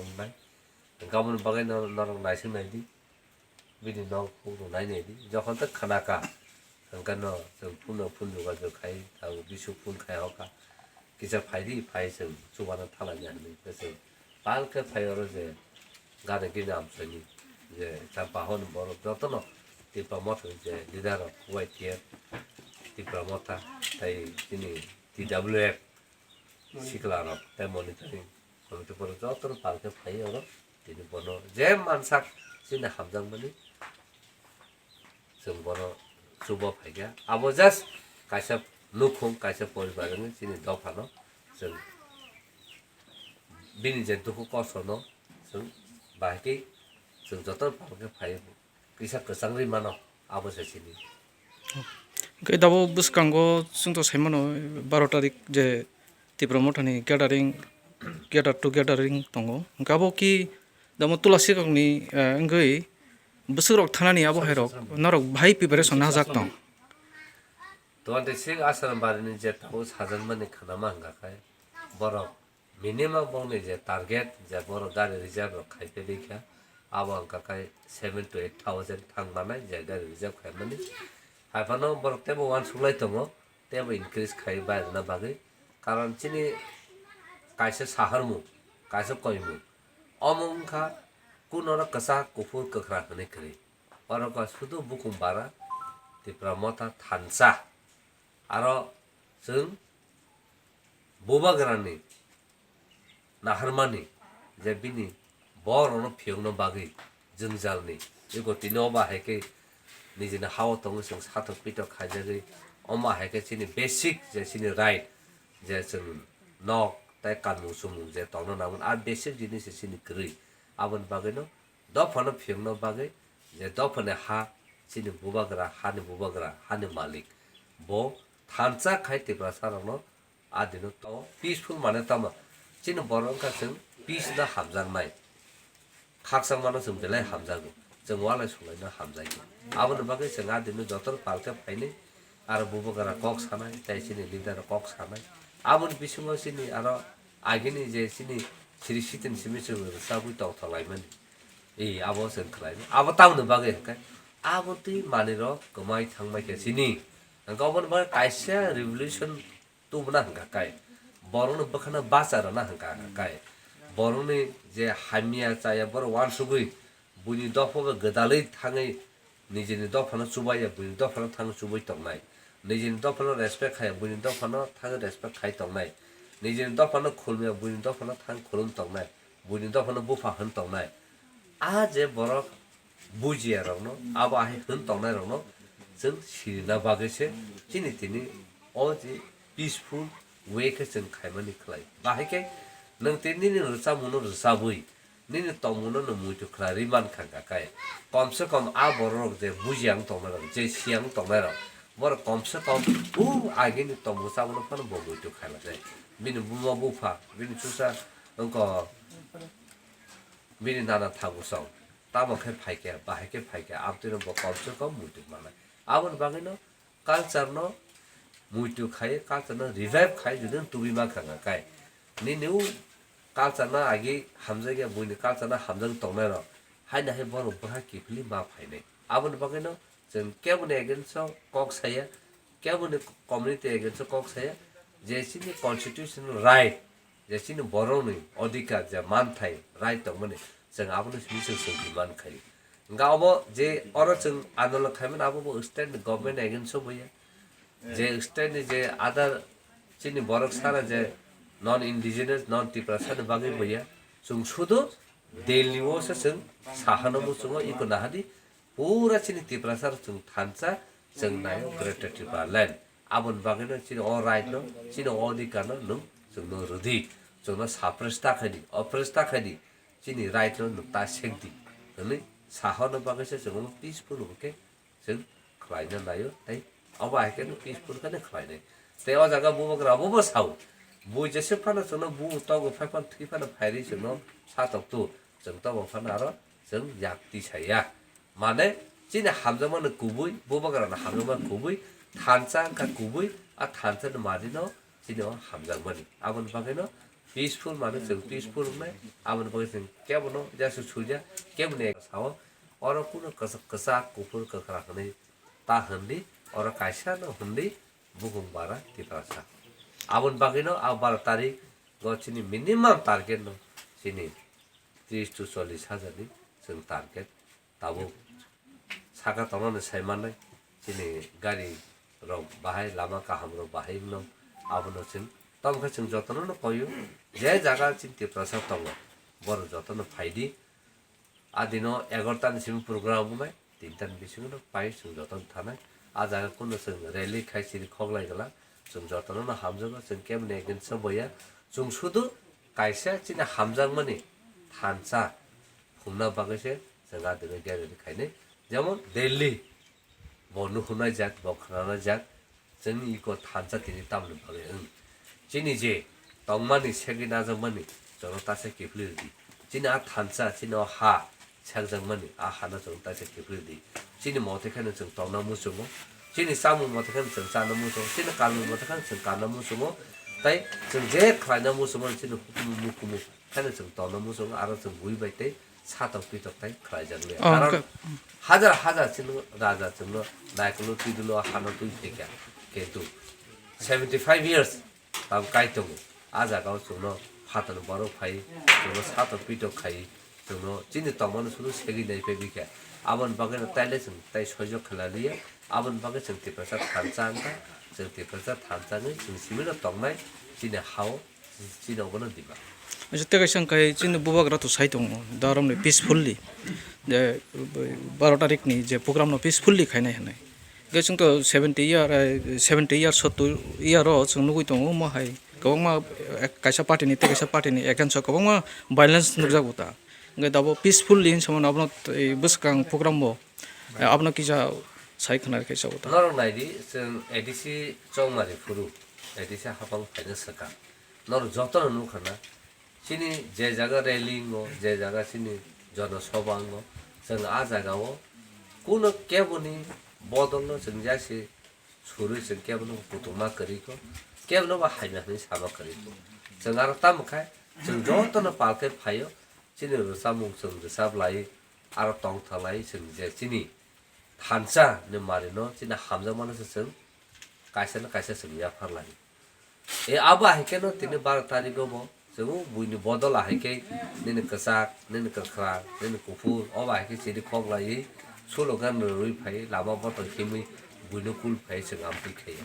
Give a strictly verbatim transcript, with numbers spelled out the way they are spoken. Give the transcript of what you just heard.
wngnai. Hwnkhe aboni bagwi no-, norok naising nai di. Bini nok phunuk nai nai di. Jokhon tak khana ka, hwnkhe no chwng phone no phone jogajog khai, abo bisu phone khai hoka. Kisa phai di, phai chwng chubana thalai di hinwi khe chwng pal khe phai oro je gana gini amchaini je Champahon borok jotono Tipra Motha ni je leader rok Y T F, Tipra Motha tei chini T W F sikla rok tei monitoring committee borok jotono pal khe phai oro tini bono je mansak chini hamjakmani chwng bono chuba phaikha. Abo just kaisa nukhung, kaisa poribar wngwi chini dophano chwng bini je dukhu kostono chwng bahai khe chwng joto pal khe phai kisa kwchangwi mano, abo se chini. Hwnkhe dabo bwskango chwngto saimano baro tarik je Tipra Mothani gathering, gather to gathering tongo. Hwnkhe abo ki damo Tulasikokni, eh, wngwi bwswkrok thanani abo hairok norok bahai preparation najak tong. Twenty six Asrambari ni je tabuk sajakmani khanama hwnkha khe borok minimum bongni je target je borok gari reserve rok khai phaikha, abo hwnkha khe seven to eight thousand thang manai je gari reserve khaimani. Haiphano borok teibo uansuklai tongo, teibo increase khai bairwna bagwi. Karon chini kaisa saharmung, kaisa koimung, omo wngkha kunoro kwchak, kuphur, kwkhwrang hwnwi kwrwi. Oro kha sudu bukhung bara, Tipra Motha thansa. Aro chwng Bubagrani naharmani je bini borokno phiyokna bagwi jwngjalni eko tini obo hai khe nijini ha-o tongwi chwng satok pitok khaijagwi, omo hai khe chini basic je chini right je chwng nok tei kanmung chumung je tongna nangmani, a basic jinis se chini kwrwi. Aboni bagwino dophano phiyokna bagwi je dophani ha, chini bubagra, hani bubagra, hani malik, bo thansa khai Tiprasa rokno a dino to peaceful mane tamo chini borok wngkha chwng peace no hamjaknai, khakchangmano chwng belai hamjago, chwng walai sulaino hamjakya. Aboni bagwi chwng a dino jotono pal khe phainwi aro bubagra kok sanai tei chini leader kok sanai. Aboni bisingo chini aro agini je chini siri sitin simi chwng rwchabwi tongthok laimani. Ee, abo chwng khlainai. Abo tamoni bagwi hwnkhe abo twi manwirok kwmai thangbai khe chini. Hwnkhe oboni bagwi kaisa revolution tubuna hwnkha kai. Borokno bwkhano bacha rwna hwnkha kai. Borokni je hamya chaya borok uansugwi buini dopha bai gwdalwi thangwi nijini dophano chubaiya buini dophano thangwi chubui tongnai. Nijini dophano respect khaiya buini dophano thangwi respect khai tongnai. Nijini dophano khulumya buini dophano thangwi khulum tongnai. Buini dophano bupha hwn tongnai. A je borok bujiya rokno, abo ahai hwn tongnai rokno chwng sirina bagwi se chini tini o je peaceful way khe chwng khaimani khlai. Bahai khe nwng tei nini rwchapmungno rwchabwi, nini tongmungno nwng muitu khlai rwi mankha hwnkha khe, kom se kom a borok rok je bujiya wng tongnai rok, je siya wng tongnai rok, borok kom se kom o agini tongmung chabwno phano bo muitu khailaknai. Bini buma bupha, bini chusa wngkha, bini nana thabu song, tamo khe phaikha, bahai khe phaikha, abtwino bo kom se kom muitu manai. Aboni bagwino culture no muitu khai, culture no revive khai, jodi no tubui mankha hwnkha khe, nini o culture no agi hamjakya, buini culture no hamjak tongnai rok, haino hai borok bwkha kiphilwi ma phainai. Aboni bagwino chwng keboni against o kok saya, keboni community against o kok saya, je chini constitutional right, je chini borokni odhikar, je manthai right tongmani, chwng abono simi chwng songwi man khai. Hwnkha obo je oro chwng andolon khaimani, abo bo state ni government against o boya, je state ni je other chini borok sana je non indigenous, non Tiprasa ni bagwi boya, chwng sudu Delhi o se chwng sahano muchungo iko nahadi, Pura chini Tiprasa rok chwng thansa, chwng naio Greater Tipraland. Aboni bagwino chini o right no, chini o odhikar no nwng chwngno rwdi. Chwngno suppress ta khaidi, oppress ta khaidi, chini right no nwng ta sekdi hwnwi sahono bagwi se chwng omo peaceful hwnkhe chwng khlaina naio, tei obo hai kheno peaceful kheno khlainai. Tei o jaga bubagra obo bo sao, bui jese phano chwngno bu togo phai phano thwi phano phairwi chwngno sa toktu, chwng tobo phano aro chwng yak tisaya. Mane chini hamjakmani kubui, bubagrani hamjakmani kubui, thansa wngkha kubui, a thansani marino chini o hamjakmani. Aboni bagwino peaceful mane chwng peaceful wngnai, aboni bagwi chwng kebono jesa suija, keboni sao, oro kuno kwchak, kwchak, kuphur, kwkhwrang hwnwi ta hwnli, oro kaisa no hwnli bukhung bara Tiprasa. Aboni bagwino a baro tarik o chini minimum target no chini tris to chollish hajar ni chwng target. Tabuk saka tongnani sai mannai, chini gari rok bahai, lama kaham rok bahai wngno, abono chwng tamo khe chwng jotono no koyo, je jaga chini Tiprasa tongo, borok jotono phaidi. A dino egarota ni simi program wngnai, tinta ni bisingo no pai chwng jotono thanai. A jaga kuno chwng rally khai chini khoklai gala, chwng jotono no hamjago, chwng keboni against o boya, chwng sudu kaisa chini hamjakmani thansa phumna bagwi se chwng a dino gathering khainai. Jemon Delhi, bo nuhunai jak, bo khwnanai jak, chwngni iko thansa tini tamoni bagwi wng. Chini je tongmani segwi najakmani chwngno ta se kiphilwi rwdi. Chini a thansa, chini o ha sekjakmani a hano chwng ta se kiphilwi rwdi. Chini mote kheno chwng tongna muchungo, chini chamung mote kheno chwng chana muchungo, chini kanmung mote kheno chwng kanna muchungo, tei chwng je khlaina muchungo chini hukumu mukumu kheno chwng tongna muchungo, aro chwng bui bai tei satok pitok tei khlaijak liya. Oh, karon hwnkhe, hajar hajar chini raja chwngno naikolo twidulo hano twi phaikha, kintu seventy five years tam kai tongo. A jaga o chwngno phatar borok phai, chwngno satok pitok khai, chwngno chini tongmani suru segwi nai phaikha. Aboni bagwi no taile chwng tai soijak khlai liya. Aboni bagwi chwng Tiprasa thansa wngkha, chwng Tiprasa thansa wngwi chwng simino tongnai chini ha-o. Chini obono diba. Acha, tei kaisa wngkha chini bubagra to sai tongo, darom ni peacefully. Je, baro tarik ni je program no peacefully khainai hinwi. Hwnkhe chwng to seventy year, eh, seventy year, sotto year o chwng nugwi tongo, omo hai kwbangma, eh, kaisa party ni tei kaisa party ni against o kwbangma violence nukjago ta. Hwnkhe dabo peacefully hinwi samano abono, eh, bwskang program bo, eh, abono kisa sai khwna rwkhe chao ta. Norok naidi, chwng A D C chongmari phuru, A D C hapang phaina swkang. Norok jotono nukha na, chini je jaga rally wngo, je jaga chini jono sobha wngo, chwng a jaga o kuno keboni bodol no chwng jasi surwi chwng kebono kutung ma kwrwi kho, kebono bo hamya hinwi sama kwrwi kho. Chwng aro tamo khai, chwng jotono pal khe phaio, chini rwchapmung chwng rwchap lai, aro tongtha lai, chwng je chini thansa ni mari no chini hamjakmano se chwng kaisa na kaisa chwng yaphar lai. E abo hai khe no tini baro tarikgo bo chwng buini bodol ahai khe nini kwchak, nini kwkhrang, nini kuphur, obo hai khe chini khok laiwi slogan rwui phai lama botol khimwi buino kul phai chwng amtwi khaio.